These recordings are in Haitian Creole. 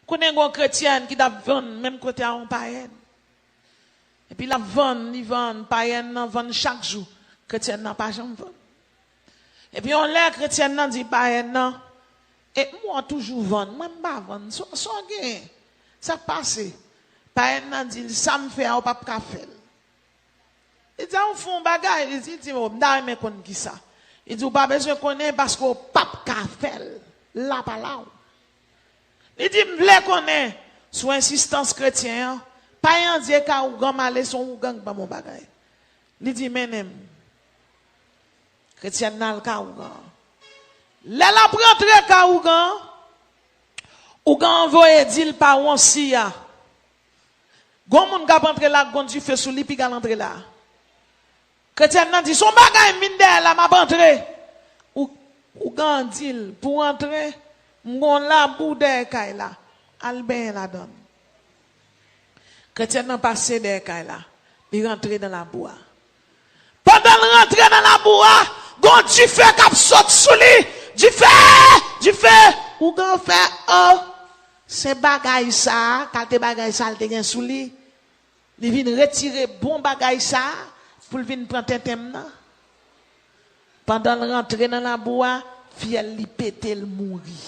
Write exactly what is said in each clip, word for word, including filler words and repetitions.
Konnen gen yon kretyèn ki t ap vann menm kote a yon payèn. Epi l ap vann, li vann, payèn nan vann chak jou. Kretyèn nan pa janm vann. Epi yon lè kretyèn nan di payèn nan, "E m wè w toujou vann, mwen m pa vann, sa w genyen? Sa k pase?" Payèn nan di l, "Sa m fè a, ou p ap ka fè l." Li di, "A, ou fè yon bagay." Li di, li di, "O, m ta renmen konn kisa." Li di, "Ou pa bezwen konnen paske ou p ap ka fè l. La pa la w." Li di, "M vle konnen." Sou ensistans kretyen an, payèn an di, "E ka ougan m ale, se yon ougan k ban m yon bagay." Li di, "Mennen m." Kretyèn nan al ka ougan an. Lè l ap rantre ka ougan an, ougan an voye di l pa wonsi a. Gon moun k ap antre la, gon dife sou li, piga l antre la. Kretyèn nan di, "Se yon bagay m vin dèyè la, m ap antre." Ou, ougan an di l, "Pou w antre, m gon labou dèyè kay la. Al benyen ladan l." Kretyèn nan pase dèyè kay la. Li rantre nan labou a. Pandan l rantre nan labou a, gon dife k ap sot sou li. "Dife! Dife!" Ougan fè, "O, se bagay sa a, kalte bagay sa a l te gen sou li." Li vin retire bon bagay sa a pou l vin pran tenten m nan. Pandan l rantre nan labou a, fyèl li pete, l mouri.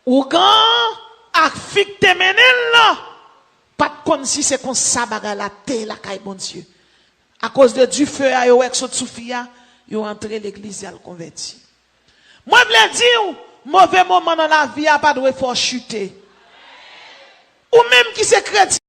Ougan ak fi k te mennen l lan pa t konn si se konsa bagay la te ye lakay Bondye. Akoz de dife a yo wè k sot sou fi a, yo antre legliz, y al konvèti. Mwen vle di w, move moman nan lavi a pa dwe fè w chite. Ou menm ki se kretyen,